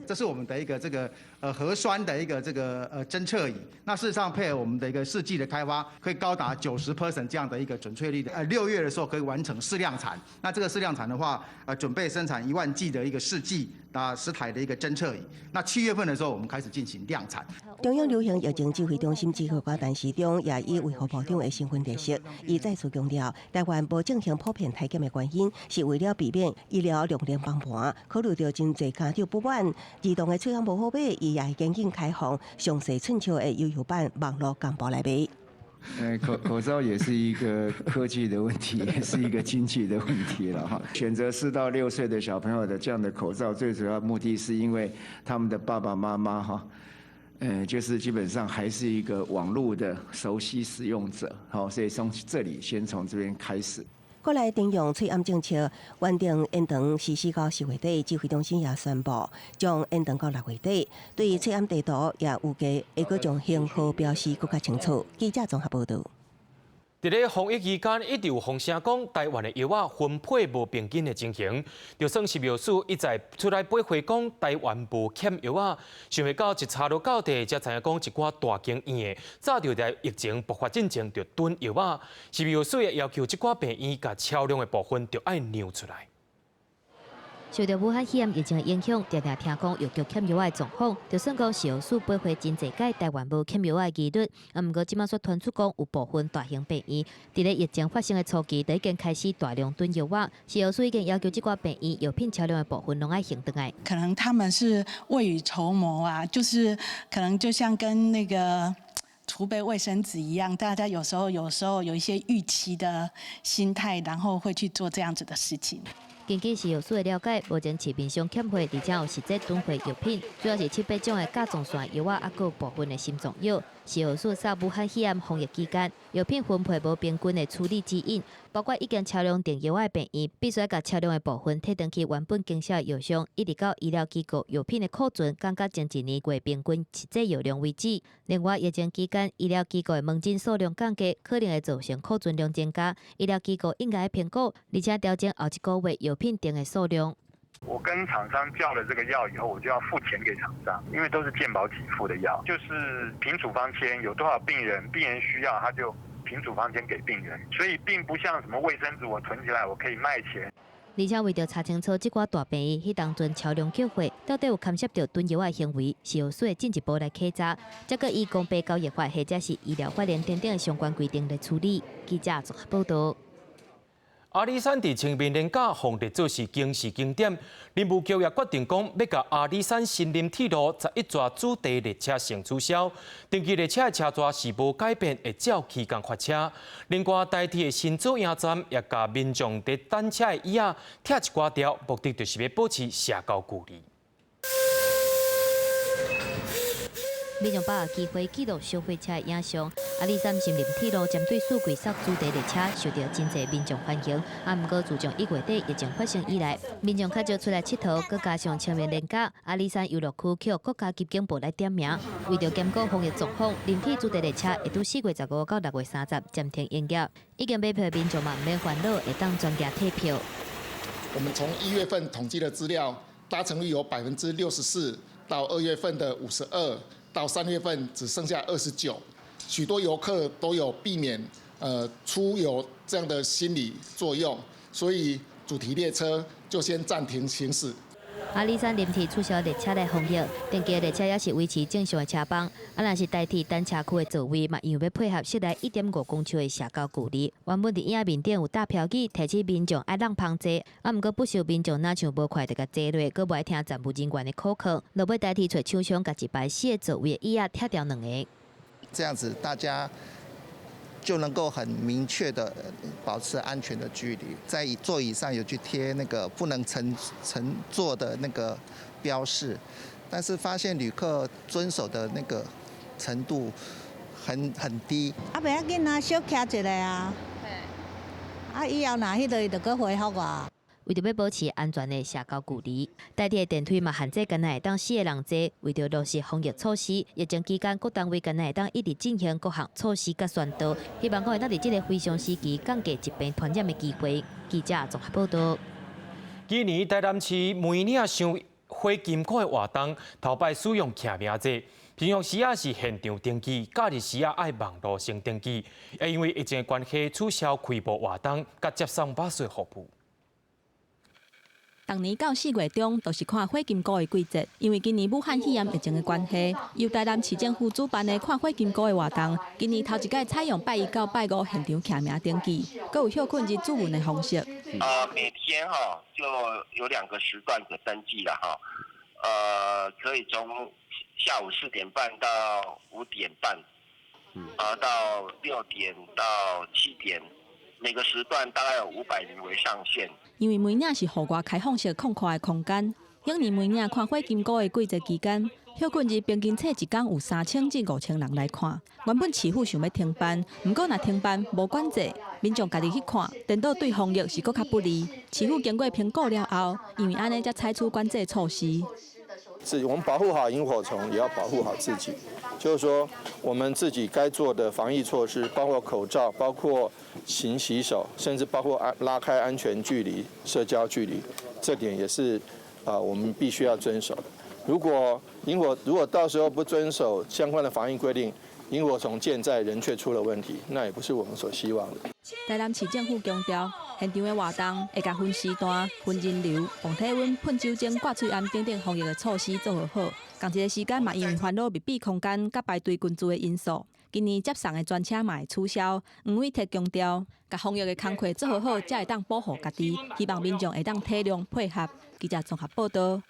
這是我們的一個這個核酸的一個這個偵測儀。那事實上配合我們的一個試劑的開發，可以高達90% 這樣的一個準確率的。6月的時候可以完成試量產。那這個試量產的話，準備生產1萬劑的一個試劑，啊10台的一個偵測儀。那7月份的時候，我們開始進行量產。中央流行疫情指揮中心指揮官陳時中也以衛福部長的身份列席，伊再次強調，台灣無進行普遍篩檢的原因，是為了避免醫療量能崩盤。考慮到真濟家長不滿，兒童的喙罨無好買，伊也會趕緊開放詳細寸尺的悠遊版網路公布來賣。口罩也是一個科技的問題，也是一個經濟的問題了哈。選擇4到6歲的小朋友的這樣的口罩，最主要目的是因為他們的爸爸媽媽哈，就是基本上還是一個網絡的熟悉使用者，好，所以從這裡先從這邊開始。國內停用喙罨政策，原定延長實施到10月底，指揮中心也宣布將延長到6月底。對於喙罨地圖也預計會閣將型號標示閣較清楚。記者綜合報導。佇咧防疫期間，一直有風聲講台灣的藥仔分配無平均的情形，就算食藥署一再出來駁回講台灣無欠藥仔，想袂到一查落到底，才知影講一寡大間醫院早就佇疫情爆發進前就囤藥仔，食藥署也要求這寡病院共超量的部分著愛讓出來。受著武漢肺炎疫情的影響，定定聽講藥局欠藥仔的狀況，就算講食藥署駁回真濟擺台灣無欠藥仔的疑慮，啊，毋過這馬煞傳出講有部分大型病院，佇咧疫情發生的初期，就已經開始大量囤藥仔，食藥署已經要求這寡病院藥品超量的部分攏愛還轉來。可能他們是未雨綢繆啊，就是可能就像跟那個儲備衛生紙一樣，大家有時候有一些預期的心態，然後會去做這樣子的事情。根據食藥署的了解，目前市面上欠貨，而且有實際囤貨藥品，主要是七八種的甲狀腺藥仔，抑閣有部分的心臟藥。食藥署在武漢肺炎防疫期間，藥品分配無平均的處理指引，包括已經超量訂藥的病院，必須共超量的部分退轉去原本經銷的藥商，一直到醫療機構藥品的庫存降到前一年月平均實際藥量為止。另外，疫情期間醫療機構的門診數量降低，可能會造成庫存量增加，醫療機構應該評估，而且調整後一個月藥品訂的數量。我跟廠商叫了這個藥以後，我就要付錢給廠商，因為都是健保給付的藥，就是憑處方簽，有多少病人，病人需要，他就憑處方簽給病人，所以並不像什麼衛生紙，我囤起來我可以賣錢。而且為著查清楚這寡大病院彼當陣超量叫貨，到底有牽涉著囤藥的行為，食藥署會進一步來稽查，再閣依公平交易法或者是醫療法令等等的相關規定來處理。記者綜合報導。阿里山佇清明連假予列做是警示景點，林務局也決定講，欲共阿里山森林鐵路11逝主題列車先取消，定期列車的車逝是無改變，會照期間發車。另外，台鐵的新左營站也共民眾佇等車的椅仔拆一寡條，目的就是欲保持社交距離。民眾把握機會記錄小火車的影像。阿里山森林鐵路針對四季雪主題列車受到真濟民眾歡迎。啊，毋過自從1月底疫情發生以來，民眾較少出來𨑨迌，閣加上清明連假，阿里山遊樂區予國家級警報來點名，為著兼顧防疫狀況，林鐵主題列車會拄4月15到6月30暫停營業。已經買票的民眾嘛毋免煩惱，會當專家退票。我們從1月份統計的資料，搭乘率有64%，到2月份的52，到3月份只剩下29，許多遊客都有避免出遊這樣的心理作用，所以主題列車就先暫停行駛。阿里山林鐵取消列車來防疫，電機列車也是維持正常的車班。啊，若是台鐵等車區的座位嘛，因為欲配合室內1.5公尺的社交距離。原本佇椅仔面頂有貼標語，提醒民眾愛挵芳坐。啊，毋過不少民眾若像無快就共坐落，閣無愛聽站務人員的口課，落尾台鐵揣廠商共一排四个座位的椅仔拆掉兩个。這樣子大家就能夠很明確的保持安全的距離，在座椅上有去貼那個不能乘坐的那個標示，但是發現旅客遵守的那個程度很低。啊，袂要緊啊，小徛一下啊。啊，以後若彼个伊就閣恢復啊。為著欲保持安全的社交距離，台鐵電梯嘛限制干焦會當四个人坐。為著落實防疫措施，疫情期間各單位干焦會當一直進行各項措施佮宣導，希望講會當佇這个非常時期降低疾病傳染的機會。記者綜合報導。今年台南市梅嶺賞火金菇的活動，頭擺使用記名制。平常時仔是現場登記，假日時仔愛網路先登記。因為疫情的關係，取消開幕活動，佮接送巴士服務。逐年到4月中，都是看火金菇的季節。因為今年武漢肺炎疫情的關係，由台南市政府主辦的看火金菇的活動，今年頭一擺採用拜一到拜五現場記名登記，閣有歇睏日注文的方式。每天哈就有兩個時段可登記了哈，可以從下午4點半到5點半，到6點到7點。每個時段大概有500人為上限。因為梅嶺是戶外開放式擴闊的空間，往年梅嶺看火金菇的季節期間，歇睏日平均測一工有3000至5000人來看。原本市府想欲停辦，毋過若停辦無管制，民眾家己去看，顛倒對防疫是閣較不利。市府經過評估了後，因為按呢才採取管制措施。是我們保護好螢火蟲，也要保護好自己。就是說，我們自己該做的防疫措施，包括口罩，包括勤洗手，甚至包括拉開安全距離、社交距離，這點也是啊，我們必須要遵守的。如果到時候不遵守相關的防疫規定，螢火蟲健在，人卻出了問題，那也不是我們所希望的。台南市政府強調，現場的活動會共分時段、分人流、量體溫、噴酒精、掛喙罨等等防疫的措施做好。仝一个時間嘛，因為煩惱密閉空間佮排隊群聚的因素，今年接送的專車嘛會取消。黃偉哲強調，共防疫的工課做好，才會當保護家己。希望民眾會當體諒配合。記者綜合報導。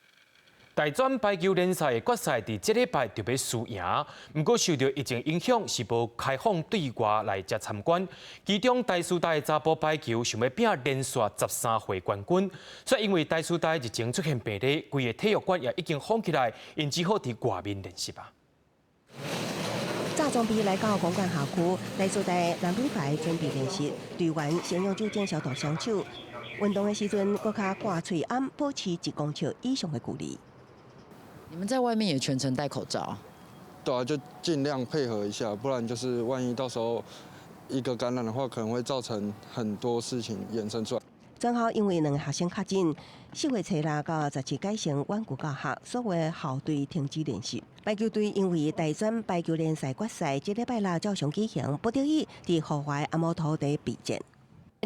大專排球聯賽的決賽佇這禮拜就欲輸贏，毋過受著疫情影響，是無開放對外來遮參觀。其中台師大的查埔排球想欲拼連續13回冠軍，卻因為台師大日前出現病例，規个體育館也已經封起來，𪜶只好佇外面練習啊。炸裝備來到公館校區，台師大男女排準備練習，隊員先用酒精消毒雙手。運動的時陣，閣較掛喙罨，保持1公尺以上的距離。你們在外面也全程戴口罩？對啊，就盡量配合一下，不然就是萬一到時候一個感染的話，可能會造成很多事情衍生出來。正好因為兩个學生確診，4月初六到17改成遠距教學，所有校隊停止練習。排球隊因為大專排球聯賽決賽，這禮拜六照常舉行，不得已佇戶外紅毛土地備戰。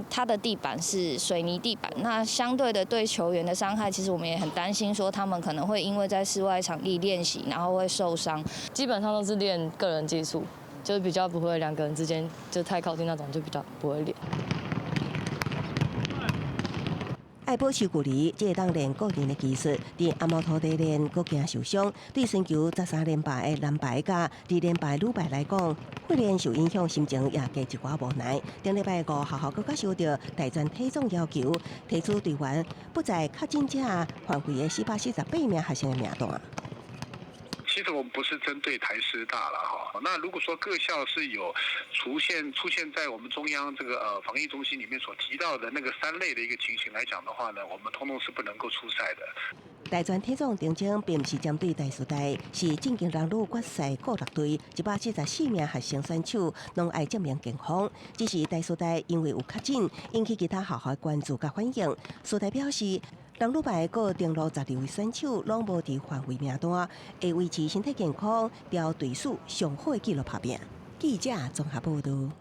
它的地板是水泥地板，那相對的對球員的傷害，其實我們也很擔心，說他們可能會因為在室外場地練習，然後會受傷。基本上都是練個人技術，就是比較不會兩個人之間就太靠近那種，就比較不會練。愛保持距離，這會當練個人的技術。佇紅毛土地練，閣驚受傷。對尋求13連敗的男排佮2連敗女排來講，訓練受影響，心情也加一寡無奈。頂禮拜五，學校閣較收著大專體總要求，提出隊員不在確診者範圍的448名學生的名單。其實我們不是針對台師大啦，哈。那如果說各校是有出現在我們中央這個防疫中心裡面所提到的那個三類的一個情形來講的話呢，我們通通是不能夠出賽的。大專體總澄清，並毋是針對台師大，是進行男女決賽各六隊174名學生選手，攏愛證明健康。只是台師大因為有確診，引起其他學校的關注佮反應。師大表示，男女排各登錄12位選手，攏無佇範圍名單，會維持身體健康，朝隊史上好的紀錄拍拚。記者綜合報導。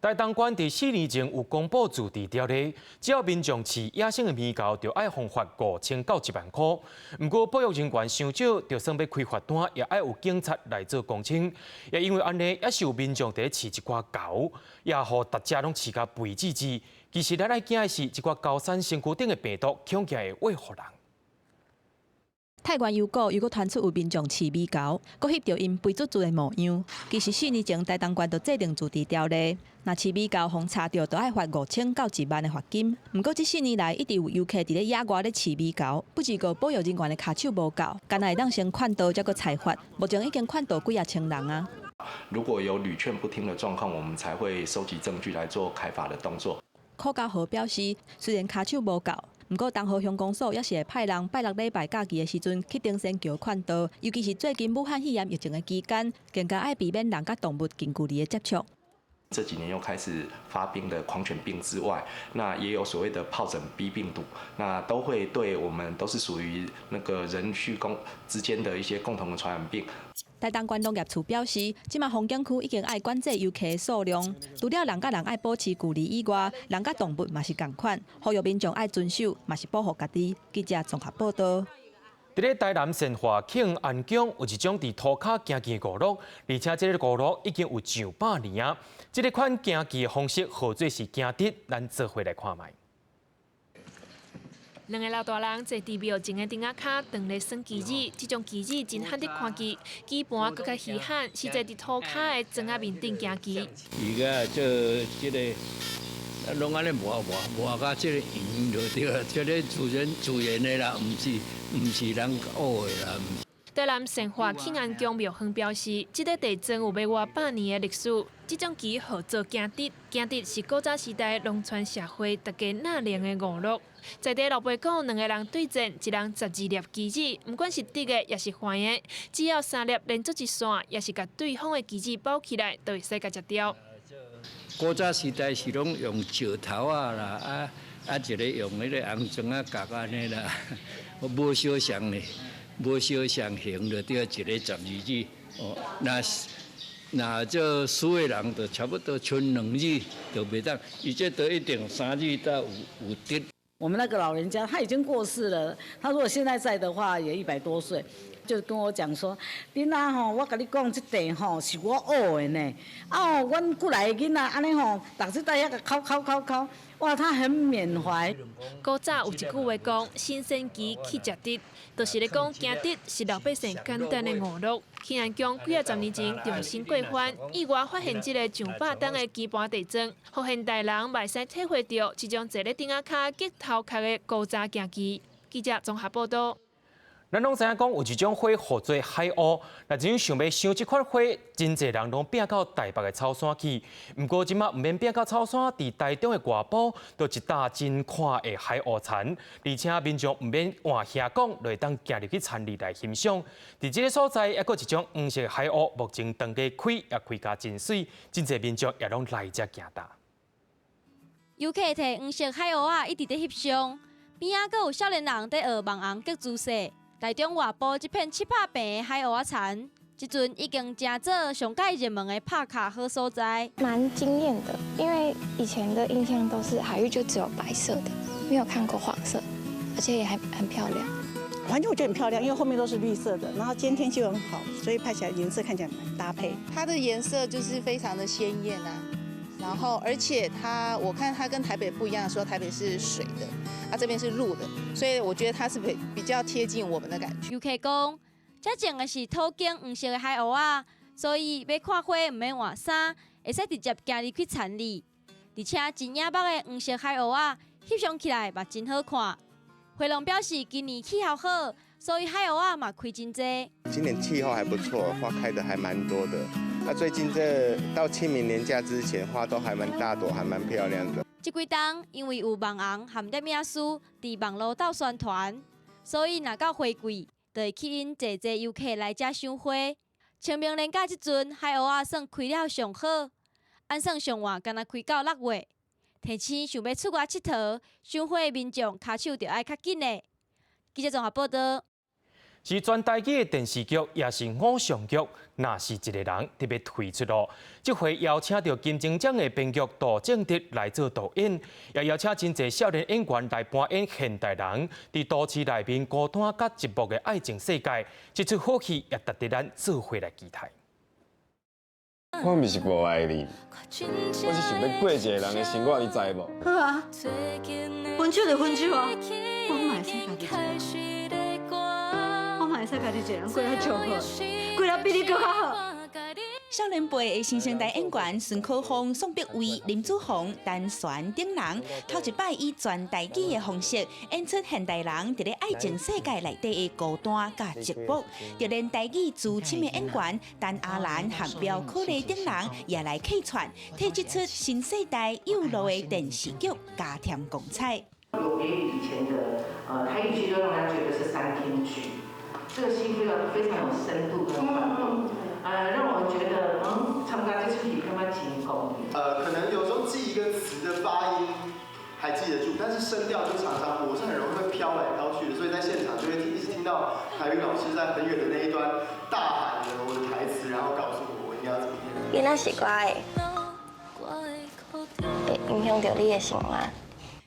台東縣佇4年前有公布自治條例，只要民眾飼野生的獼猴，就愛予罰5000到1萬箍。毋過保育人員傷少，就算欲開罰單，也愛有警察來做公證。也因為按呢，猶是有民眾佇咧飼一寡猴，也予逐隻攏飼甲肥滋滋。其實咱愛驚的是，一寡猴產身軀頂的病毒，恐驚會餵予人。泰原油股又閣傳出有民眾飼獼猴，閣翕著𪜶肥嘟嘟的模樣。其實4年前，台東縣就制定自治條例，若飼獼猴予查著，就愛罰5000到1萬的罰金。毋過這4年來，一直有遊客佇咧野外咧飼獼猴，不只個保育人員的跤手無夠，干焦會當先勸導，才閣裁罰。目前已經勸導幾仔千人啊。如果有屢勸不聽的狀況，我們才會收集證據來做開罰的動作。柯家豪表示，雖然跤手無夠，毋過東河鄉公所也是會派人拜六禮拜假期的時陣去登山橋勸導，尤其是最近武漢肺炎疫情的期間，更加愛避免人佮動物近距離的接觸。這幾年又開始發病的狂犬病之外，那也有所謂的疱疹 B 病毒，那都會對我們都是屬於那個人畜共之間的一些共同的傳染病。台東縣農業處表示，這馬風景區已經愛管制遊客的數量，除了人佮人愛保持距離以外，人佮動物嘛是仝款，呼籲民眾愛遵守，嘛是保護家己。記者綜合報導。佇咧台南善化慶安宮有一種佇塗跤行棋的娛樂，而且這個娛樂已經有上百年啊！這个款行棋的方式號做是行佇，咱做伙來看覓。兩个老大人坐佇廟前的釘仔跤，當咧耍棋子。這種棋子真罕得看見，棋盤閣較稀罕，是坐佇塗跤的磚仔面頂行棋。伊個做這个，攏按呢磨磨磨甲這个圓就對啦，這个自然自然的啦，毋是人學的啦。台南善化慶安宮廟方表示，這个地磚有欲外百年的歷史。這種棋號做行佇，行佇是古早時代農村社會大家納涼的娛樂。在地老輩講，兩个人對戰，一人12粒棋子，毋管是直的抑是橫的，只要三粒連做一線，抑是共對方的棋子包起來，就會使共食掉。古早時代是攏用石頭仔啦，啊一个用彼个紅磚仔角按呢啦，無相像呢，無相像形就對，一个12子哦。若若這輸的人就差不多賰兩子就袂當，伊這都一定三子才有得。我們那個老人家他已經過世了，他如果現在在的話，也100多歲，就跟我講說：囡仔吼，我共你講，這地吼是我學的呢。啊，阮過來的囡仔按呢吼，逐日在遐共敲敲敲敲，哇，他很緬懷。古早有一句話講：新鮮棋去食佇，就是咧講行佇是老百姓簡單的娛樂。慶安宮幾仔十年前重新過番，意外發現這个上百噸的棋盤地磚，予現代人嘛會使體會著這種坐咧釘仔跤激頭殼的古早行棋。記者綜合報導。咱攏知影講有一種花號做海鷗，若真想欲賞這款花，真濟人攏拚到台北的草山去。毋過這馬毋免拚到草山，佇台中的外埔，就一搭真看的海鷗田，而且民眾毋免換瓦港，就會當行入去田裡來欣賞。佇這个所在，猶閣一種黃色的海鷗，目前當家開，也開甲真媠，真濟民眾也攏來遮行踏。遊客提黃色海鷗仔一直佇翕相，邊仔閣有少年人佇學網紅格姿勢。台中外埔這片700坪的海鷗仔田，這陣已經成做上蓋熱門的拍卡好所在。蠻驚豔的，因為以前的印象都是海芋就只有白色的，沒有看過黃色，而且也還很漂亮。環境我覺得很漂亮，因為後面都是綠色的，然後今天天氣又很好，所以拍起來顏色看起來蠻搭配。它的顏色就是非常的鮮豔啊，然後而且它，我看它跟台北不一樣，說台北是水的，啊這邊是陸的，所以我覺得它是比較貼近我們的感覺。遊客講，這種的是土間黃色的海鷗仔，所以欲看花毋免換衫，會使直接行入去田裡，而且真野目的黃色海鷗仔，翕相起來嘛真好看。花農表示，今年氣候好，所以海鷗仔嘛開真濟。今年氣候還不錯，花開得還蠻多的。那最近這到清明連假之前，花都還蠻大朵，還蠻漂亮的。這幾冬因為有網紅和攝影師佇網路鬥宣傳，所以若到花季，就會吸引濟濟遊客來遮賞花。清明連假這陣，海鷗仔算開了上好，按算上晚干焦開到6月。天星想欲出外𨑨迌，賞花的民眾跤手就愛較緊的。記者綜合報道。是全台語的電視劇，也是偶像劇，若是一个人特別推出咯。這回邀請著金鐘獎的編劇杜政哲來做導演，也邀請真濟少年演員來扮演現代人，佇都市內面孤單佮寂寞的愛情世界。這齣好戲也值得咱做伙來期待。我毋是無愛你，我是想欲過一个人的生活，你知無？好啊，分手就分手啊，我嘛會使家己一个人，我嘛會使家己一個人過得足好，過得比你閣較好。少年輩的新生代演員孫可芳、宋碧薇、林子閎、陳璇等人，頭一擺以全台語的方式演出現代人佇咧愛情世界內底的孤單佮寂寞。就連台語資深的演員陳阿蘭和標可麗等人也來客串，替這齣新世代幼路的電視劇加添光彩。有別於以前的台語劇，都讓人家覺得是三天劇，這個戲非常非常有深度跟寬度。讓我覺得，參加這齣戲感覺真功。可能有時候記一個詞的發音還記得住，但是聲調就常常我是很容易會飄來飄去的，所以在現場就會一直聽到台語老師在很遠的那一端大喊着我的台詞，然後告訴我我應該要怎麼念。囡仔是我的，會影響著你的生活。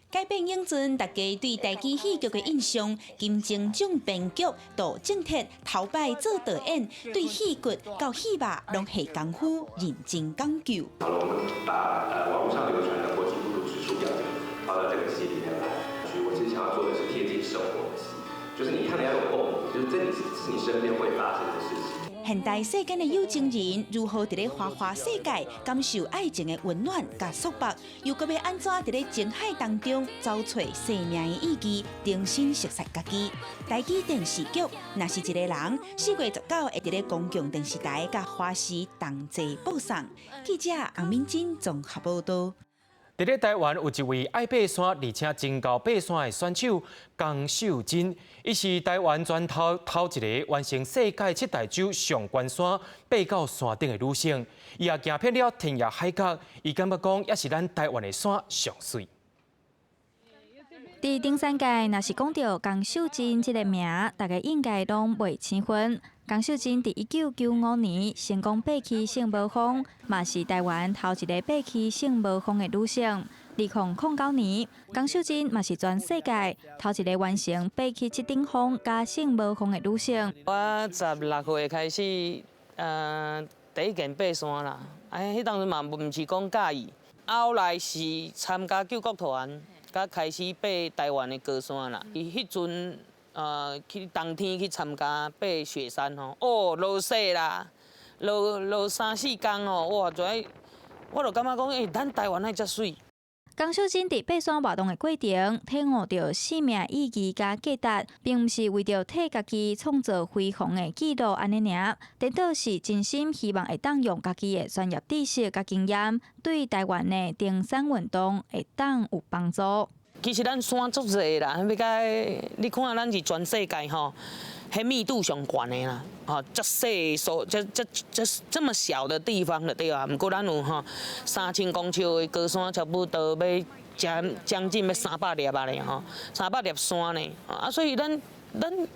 改變影陣大家對台語戲劇的印象，金鐘獎編劇杜政哲頭擺做導演，對戲骨到戲肉攏下功夫，認真講究。好了，我們把網路上流傳的國際孤獨指數表格放到這個戲裡面來。所以我其實想要做的是貼近生活的戲，就是你看了要有共鳴，就是這裡是你身邊會發生的事情。現代世間的有情人如何佇咧花花世界感受愛情的溫暖佮束縛，又閣欲按怎佇咧情海當中找揣生命的意義，重新熟悉家己。台語電視劇若是一个人，4月19會佇咧公共電視台佮華視同齊播送。記者洪敏珍綜合報道。佇咧台灣有一位愛爬山，而且真𠢕爬山的選手江秀珍，伊是台灣全頭頭一个完成世界七大洲上懸山爬到山頂的女性。伊也行遍了天涯海角，伊感覺講，抑是咱台灣的山上媠。佇登山界，若是講著江秀珍這个名，大家應該攏袂生分。江秀珍佇1995年成功爬起聖母峰，嘛是台灣頭一个爬起聖母峰的女性。2009年，江秀珍嘛是全世界頭一个完成爬起七頂峰佮聖母峰的女性。我16歲開始，第一件爬山啦。哎，彼當陣嘛毋是講佮意，後來是參加救國團，才開始爬台灣的高山啦。伊彼陣。去冬天去參加爬雪山吼，哦，落雪啦，落落3、4工吼，哇，就愛，我就感覺講，欸，咱台灣哪遮媠。江秀珍佇爬山活動的過程，體悟著生命意義佮價值，並毋是為著替家己創造輝煌的紀錄按呢爾，顛倒是真心希望會當用家己的專業知識佮經驗，對台灣的登山運動會當有幫助。其實咱山足濟啦，欲共你看咱是全世界吼，彼密度上懸的啦，吼，遮細所這這這這麼小的地方就對啊。毋過咱有吼3000公尺的高山，差不多欲將近欲300粒啊咧吼，300粒山呢，啊，所以咱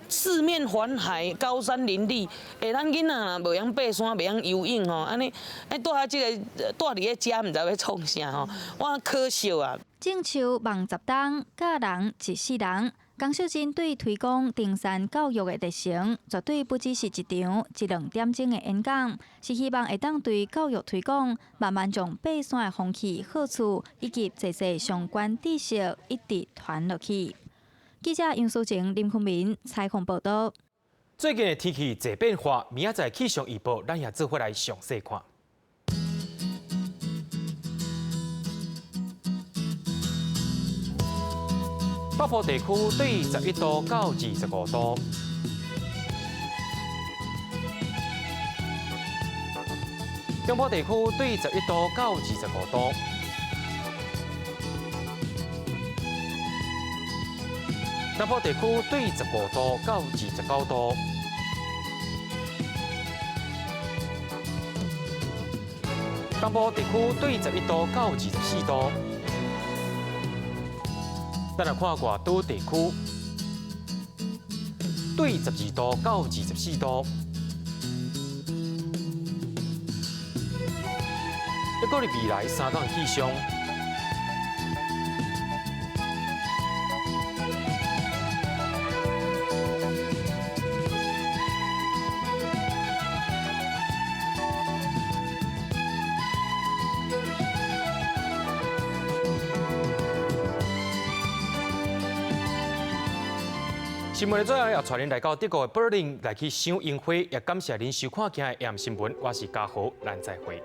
四面環海，高山林立，欸，咱囡仔若袂曉爬山，袂曉游泳吼，按呢，欸，蹛佇這个蹛佇咧遮，毋知欲創啥吼，我可惜啊。種樹望十冬，教人一世人。江秀珍對推廣登山教育的熱誠，絕對不只是一場一兩點鐘的演講，是希望會當對教育推廣，慢慢將爬山的風氣、好處以及濟濟相關知識一直傳落去。記者楊淑晴、林坤明採訪報道。最近的天氣濟變化，明仔載氣象預報，咱也做伙來詳細看。北部地區對11度到25度，中部地區對11度到25度。南部地區對15度到29度。東部地區對11度到24度。咱來看外島地區，對12度到24度。抑閣佇未來3工氣象。新聞的最後也帶您來到德國的柏林來去賞櫻花，也感謝您收看今日的 AM 新聞，我是嘉豪，咱再會。